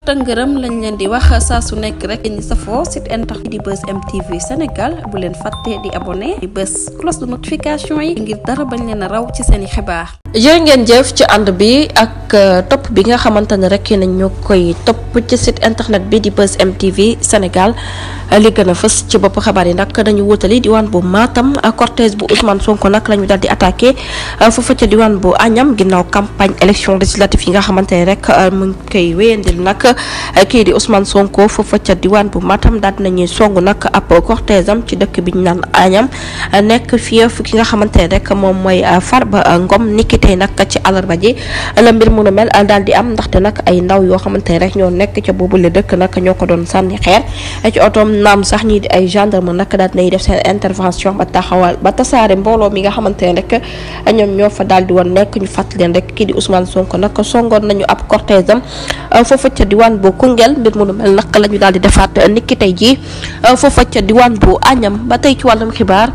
tëngërëm lañ leen di wax saa su nekk rek ñi safoo site internet di Buzz MTV Sénégal bu leen fàtte di abonné di bës cloche de notification yi ngir dara bañ leen a raw ci seeni xibaar. jërë ngeen jëf ci ànd bi ak topp bi nga xamante ne rek nañ ñu koy topp ci site internet bi di Buzz MTV Sénégal li gën a fës ci bopp xabaar yi nag dañu wutali diwaan bu Matam cortège bu Ousmane Sonko nag la ñu daal di attaqué foofa ca diwaan bu Agnam ginnaaw campagne élection législative yi nga xamante ne rek mu ngi koy wéyandil nag kii di Ousmane Sonko foofa ca diwaan bu Matam daal dinañuy song nag ab cortège am ci dëkk bi ñu naan Agnam nekk fief ki nga xamante ne rek moom mooy Farba Ngom niki tey nag ci àllarba ji la mbir mu nu mel daal di am ndaxte nag ay ndaw yoo xamante ne rek ñoo nekk ca boobule dëkk nag ñoo ko doon sànni xeer ci otoom naam sax ñii di ay gendarme nag daal dinañ def seen intervention ba taxawal ba tasaare mbooloo mi nga xamante ne rek ñoom ñoo fa daal di woon nekk ñu fàttali leen rek kii di Ousmane Sonko nag songoon nañu ab cortège am foofa ca diwaan bu Koungheul mbir mu nu mel nag la ñu daal di defaat niki tey jii foofa ca diwaan bu Agnam ba tey ci wàllum xibaar.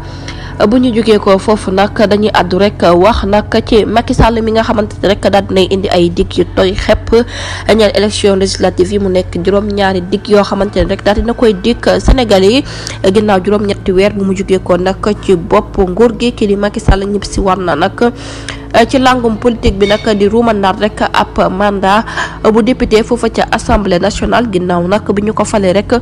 bu ñu jógee ko foofu nag dañuy àddu rek wax nag ci Macky Sall mi nga xamante ne rek daal dinay indi ay dig yu tooy xepp ñaari élection législative yi mu nekk juróom-ñaari dig yoo xamante ne rek daal dina koy dig Sénégalais yi ginnaaw juróom-ñetti weer bu mu jógee ko nag ci bopp nguur gi kii di Macky Sall ñëpp si war na nag ci langum politique bi nag di ruumandaat rek ab mandat bu député foofa ca assemblée nationale ginnaaw nag bi ñu ko falee rek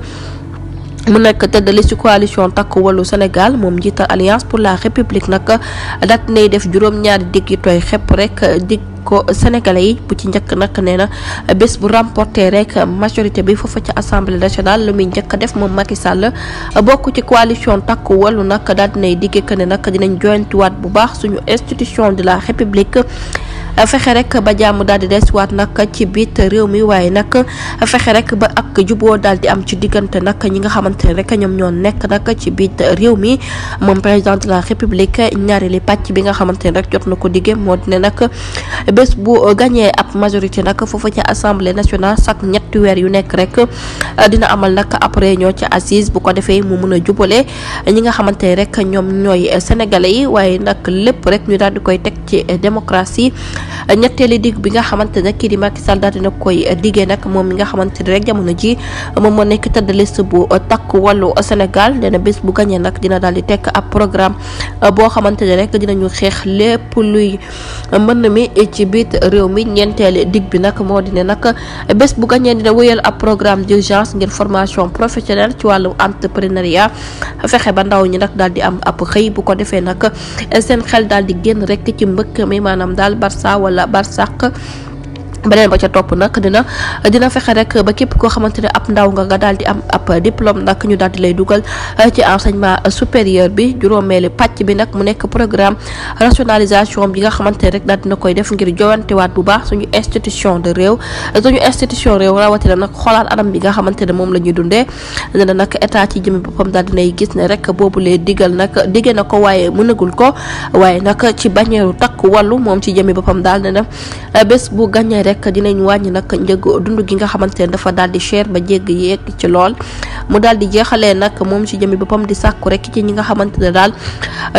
mu nekk tête de liste coalition Takku Wallu Sénégal moom njiital alliance pour la république nag daat nay def juróom-ñaari dig yu tooy xepp rek dig ko sénégalais yi bu ci njëkk nag nee na bés bu remporté rek majorité bi foofa ci assemblée nationale lu muy njëkk def moom Macky Sall bokk ci coalition Takku Wallu nag daal dinay digge que ne nag dinañ joyantiwaat bu baax suñu institution de la république fexe rek ba jàmm daal di deswaat nag ci biit réew mi waaye nag fexe rek ba ak juboo daal di am ci diggante nag ñi nga xamante ne rek ñoom ñoo nekk nag ci biit réew mi moom président de la république ñaareeli pàcc bi nga xamante ne rek jot na ko diggee moo di ne nag bés bu gagné ab majorité nag foofa ci assemblée nationale chaque ñetti weer yu nekk rek dina amal nag ab réunion ci assise bu ko defee mu mun a jubale ñi nga xamante ne rek ñoom ñooy sénégalais yi waaye nag lépp rek ñu daal di koy teg ci démocratie. ñetteeli dig bi nga xamante ne kii di Macky Sall daal dina koy diggee nag moom mi nga xamante ne rek jamono ji moom moo nekk tête de liste bu Takku Wallu Sénégal nee na bés bu gagné nag dina daal di tekk ab programme boo xamante ne rek dinañu xeex lépp luy mën mi ci biir réew mi ñeenteeli dig bi nag moo di ne nag bés bu gagné dina wéyal ab programme d'urgence ngir formation professionnelle ci wàllu entrepreneuriat fexe ba ndaw ñi nag daal di am ab xëy bu ko defee nag seen xel daal di génn rek ci mbëkk mi maanaam daal Barça wala Barsaq beneen ba ca topp nag dina fexe rek ba képp koo xamante ne ab ndaw nga daal di am ab diplôme nag ñu daal di lay dugal ci enseignement supérieur bi juróomeeli pàcc bi nag mu nekk programme rationalisation bi nga xamante ne rek daal dina koy def ngir jowantewaat bu baax suñu institution réew rawatina nag xoolaat anam bi nga xamante ne moom la ñuy dundee nee na nag état ci jëmi boppam daal dinay gis ne rek boobu lee digge na ko waaye mënagul ko waaye nag ci bañeeru Takku Wallu moom ci jëmi boppam daal ne na bés bu gagné rek dinañ wàññi nag njëg dund gi nga xamante ne dafa daal di cher ba jégg yeeg ci lool mu daal di jeexalee nag moom ci jëmi boppam di sàkku rek ci ñi nga xamante ne daal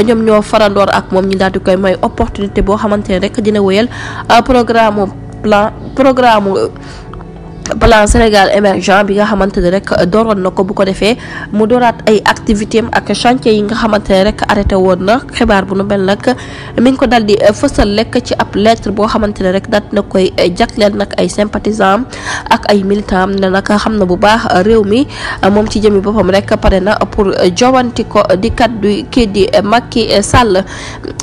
ñoom ñoo farandoor ak moom ñi daal di koy may opportunité boo xamante ne rek dina wéyal plan Sénégal émergent bi nga xamante ne rek dooroon na ko bu ko defee mu dooraat ay activité am ak chantier yi nga xamante ne rek arrêté woon na xibaar bu nu mel nag mi ngi ko daal di fësal lekk ci ab lettre boo xamante ne rek daal na koy jagleel nag ay sympathisants ak ay militants ne nag xam na bu baax réew mi moom ci jëmi boppam rek pare na pour jowanti ko di kaddu kii di Macky Sall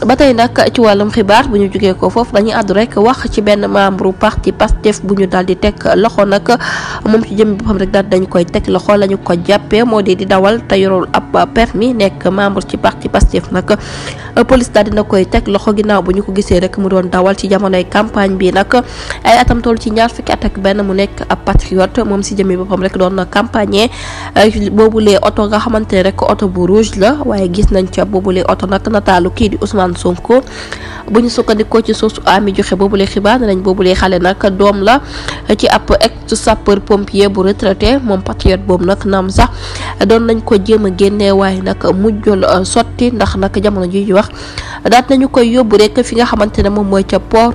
ba tey nag ci wàllum xibaar bu ñu jógee ko foofu dañuy àddu rek wax ci benn membre parti Pastef bu ñu daal di teg loxo nag moom ci jëmmi boppam rek daal dañ koy teg loxo lañu ko jàppee moo di dawal te yorul ab permis nekk membre ci parti Pastef nag police daal dina koy teg loxo ginnaaw bu ñu ko gisee rek mu doon dawal ci jamonoy campagne bi nag ay atam toll ci ñaar fukki at ak benn mu nekk ab patriote moom si jëmmi boppam rek doon na campagne boobulee oto nga xamante ne rek oto bu rouge la waaye gis nañ ca boobulee oto nag nataalu kii di Ousmane Sonko bu ñu sukkandikoo ci source ami joxe boobulee xibaar nañ boobulee xale nag doom la ci ab sapeur pompier bu retraité moom patriote boobu nag naam sax doon nañ ko jéem a génnee waaye nag mujjul sotti ndax nag jamono ji wax daat nañu koy yóbbu rek fi nga xamante ne moom mooy ca port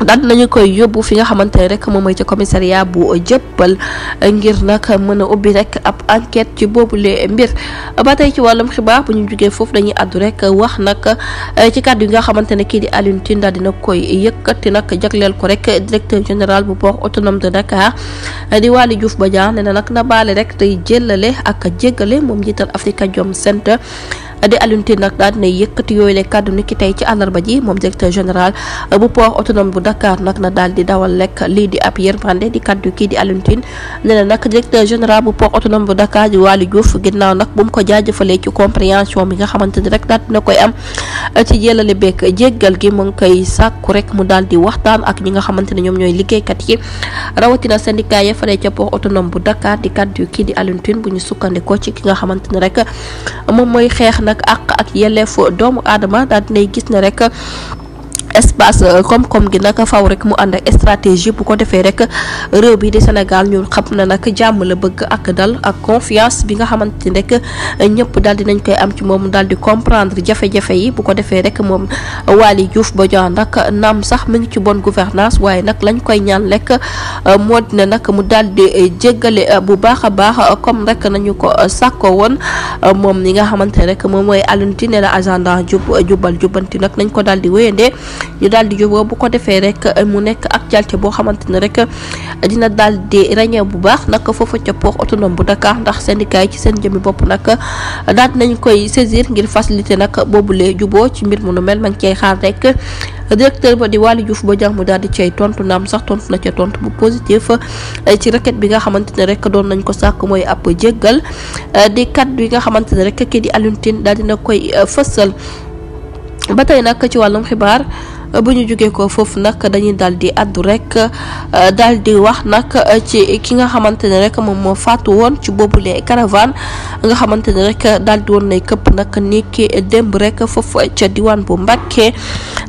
daal nañu koy yóbbu fi nga xamante ne rek moom mooy ca commissariat bu Jëppal ngir nag mën a ubbi rek ab enquête ci boobule mbir. ba tey ci wàllum xibaar bu ñu jugee foofu dañuy àddu rek wax nag ci kàddu yi nga xamante ne kii di Alioune Tine daal dina koy yëkkati nag jagleel ko rek directeur général bu port autonome de Dakar di Waly Diouf Bodiang nee na nag na baale rek tey jëllale ak jéggale moom njiital Afrikajom Center di Alioune Tine nag daal dina yëkkati yooyu le kàddu ni ki tey ci àllarba ji moom directeur général bu port autonome bu Dakar nag na daal di dawal lekk lii di ab yërmande di kàddu kii di Alioune Tine nee na nag directeur général bu port autonome bu Dakar di Waly Diouf ginnaaw nag bu mu ko jaajëfalee ci compréhension bi nga xamante ni rek daal dina koy am ci jëlale beeg jéggal gi mu ngi koy sàkku rek mu daal di waxtaan ak ñi nga xamante ne ñoom ñooy liggéeykat yi rawatina syndicat ya faree ca port autonome bu Dakar di kàddu kii di Alioune Tine bu ñu sukkandikoo ci ki nga xamante ne rek moom mooy xeex nag ak yelleefu doomu aadama daal dinay gis ne rek espace koom-koom gi nag faw rek mu ànd ak stratégie bu ko defee rek réew bi di Sénégal ñu xam na nag jàmm la bëgg ak dal ak confiance bi nga xamante ni rek ñëpp daal dinañ koy am ci moom daal di comprendre jafe-jafe yi bu ko defee rek moom Waly Diouf Bodiang nag naam sax mu ngi ci bonne gouvernance waaye nag lañ koy ñaan rek moo dina nag mu daal di jéggale bu baax a baax comme rek nañu ko sàkko woon moom li nga xamante ne rek moom mooy Alioune Tine la agenda jubal jubbanti nag nañ ko daal di wéyandee ñu daal di juboo bu ko defee rek mu nekk actualité boo xamante ne rek dina daal di ràññee bu baax nag foofu ca port autonome bu Dakar ndax syndicat yi ci seen jëmmi bopp nag daal nañ koy saisir ngir faciliter nag boobule juboo ci mbir mu nu mel ma ngi cay xaar rek directeur ba di Waly Diouf Bodiang mu daal di cay tontu naam sax tontu na ca tontu bu positif ci requête bi nga xamante ne rek doon nañ ko sàkk mooy ab jéggal di kaddu yi nga xamante ne rek kii di Alioune Tine daal dina koy fësal. ba tey nag ci wàllum xibaar bu ñu jógee ko foofu nag dañuy daal di addu rek daal di wax nag ci ki nga xamante ne rek moom moo faatu woon ci boobule caravane nga xamante ne rek daal di woon nay këpp nag ni ki démb rek foofu ca diwaan bu Mbàkke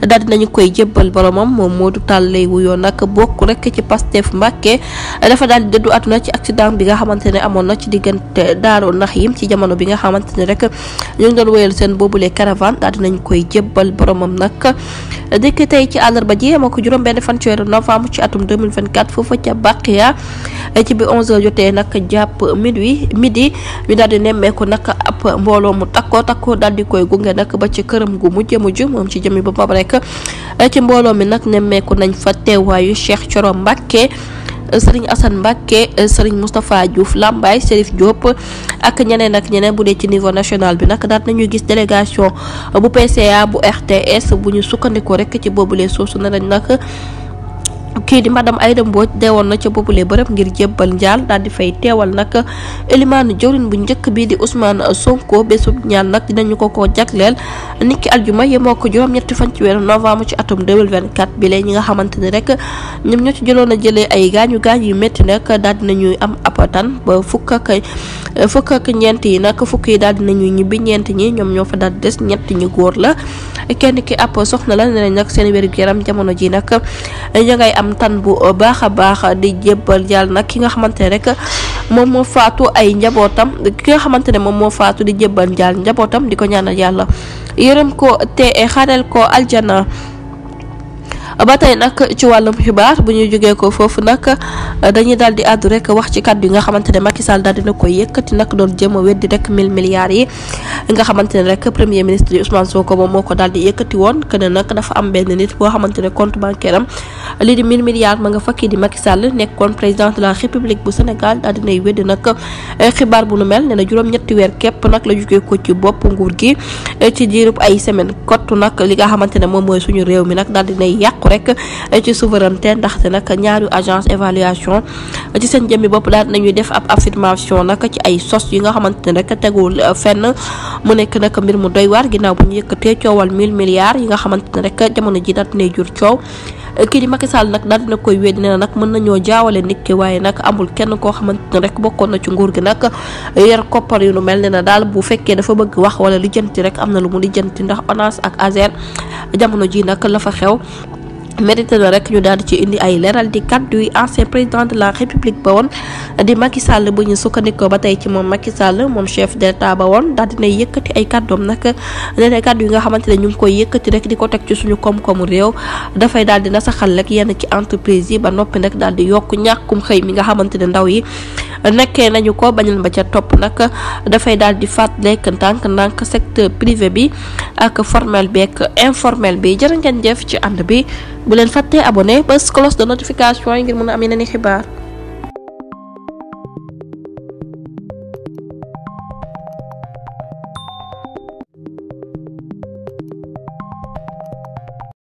daal di nañu koy jébbal boromam moom Modou Tall lay wuyoo nag bokk rek ci Pastef Mbàkke dafa daal di dëddu àdduna ci accident bi nga xamante ne amoon na ci diggante Daaru Naxim ci jamono bi nga xamante ne rek ñu ngi doon wéyal seen boobule caravane daal di nañu koy jébbal boromam nag dëkk tey ci àllarba ji moo ko juróom benn fan ci weeru novembre ci atum 2024 foofu ca Baqiya ci bi 11h jotee nag jàpp midi ñu daal di nemmeeku nag ab mbooloo mu takkoo daal di koy gunge nag ba ci këram gu mujj moom ci jëmi boppam rek ci mbooloo mi nag nemmeeku nañ fa teewaayu Cheikh Thioro Mbacké Serigne Assane Mbacké Serigne Moustapha Diouf Lambaye Serif Diop ak ñeneen bu dee ci niveau national bi nag daal nañu gis délégation bu PCA bu RTS bu ñu sukkandikoo rek ci boobule suuf ne nañ nag kii di madame Aïda Mbodj deewoon na ca boobule bërëb ngir jébbal njaal daal di fay teewal nag élimaanu jawrin bu njëkk bi di Ousmane Sonko bésub ñaan nag dinañu ko jagleel niki aljuma yemoo ko juróom-ñetti fan ci weeru novembre ci atum 2024 bi lee ñi nga xamante ne rek ñoom ñoo ci jëloon a jëlee ay gaañu yu métti nag daal dinañuy am apatan ba fukk ak ñeent yi nag fukk yi daal dinañuy ñibbi ñeent ñi ñoom ñoo fa daal di des ñett ñi góor la kenn ki ab soxna la ne nañ nag seen wér gu yaram jamono ji nag ña ngay am tan bu baax a baax di jébbal yàlla nag ki nga xamante ne rek moom moo faatu ay njabootam ki nga xamante ne moom moo faatu di jébbal njaal njabootam di ko ñaanal yàlla yërëm ko te xarel ko aljana. ba tey nag ci wàllum xibaar bu ñu jógee ko foofu nag dañuy daal di àddu rek wax ci kàddu yi nga xamante ne Macky Sall daal dina koy yëkkati nag doon jëm a weddi rek 1000 milliards yi nga xamante ne rek premier ministre yi Ousmane Sonko moom moo ko daal di yëkkati woon que ne nag dafa am benn nit boo xamante ne compte bancaire am lii di 1000 milliards ma nga fakki di Macky Sall nekkoon président de la République bu Sénégal daal dinay weddi nag xibaar bu nu mel ne na juróom-ñetti weer képp nag la jógee ko ci bopp nguur gi ci diirub ay semaine kottu nag li nga xamante ne moom mooy suñu réew mi nag daal dinay yàqu rek ci souveraineté ndaxte nag ñaari agence évaluation ci seen jëmmi bopp daal nañuy def ab affirmation nag ci ay sos yi nga xamante ne rek tegul fenn mu nekk nag mbir mu doy waar ginnaaw bu ñu yëkkatee coowal 1000 milliards yi nga xamante ne rek jamono ji daal dinay jur coow kii di Macky Sall nag daal dina koy weddi ne nag mën nañoo jaawale nit ki waaye nag amul kenn koo xamante ne rek bokkoon na ci nguur gi nag yor koppar yu nu mel ne na daal bu fekkee dafa bëgg wax wala lijjanti rek am na lu mu lijjanti ndax ONAS ak ASER jamono ji nag la fa xew mérité na rek ñu daal di ci indi ay leeral di kaddu yi ancien président de la république ba woon di Macky Sall bu ñu sukkandikoo ba tey ci moom Macky Sall moom chef d'état ba woon daal dinay yëkkati ay kàddoom nag nee kaddu yi nga xamante ne ñu ngi koy yëkkati rek di ko teg ci suñu koom-koomu réew dafay daal di nasaxal rek yenn ci entreprise yi ba noppi nag daal di yokk ñàkkum xëy mi nga xamante ne ndaw yi nekkee nañu ko bañal ba ca topp nag dafay daal di faat lekk ndànk secteur privé bi ak formel bi ak informel bi jërë ngeen jëf ci ànd bi bu leen fàttee abonné bés cloche de notification yi ngir mën a am yeneen i xibaar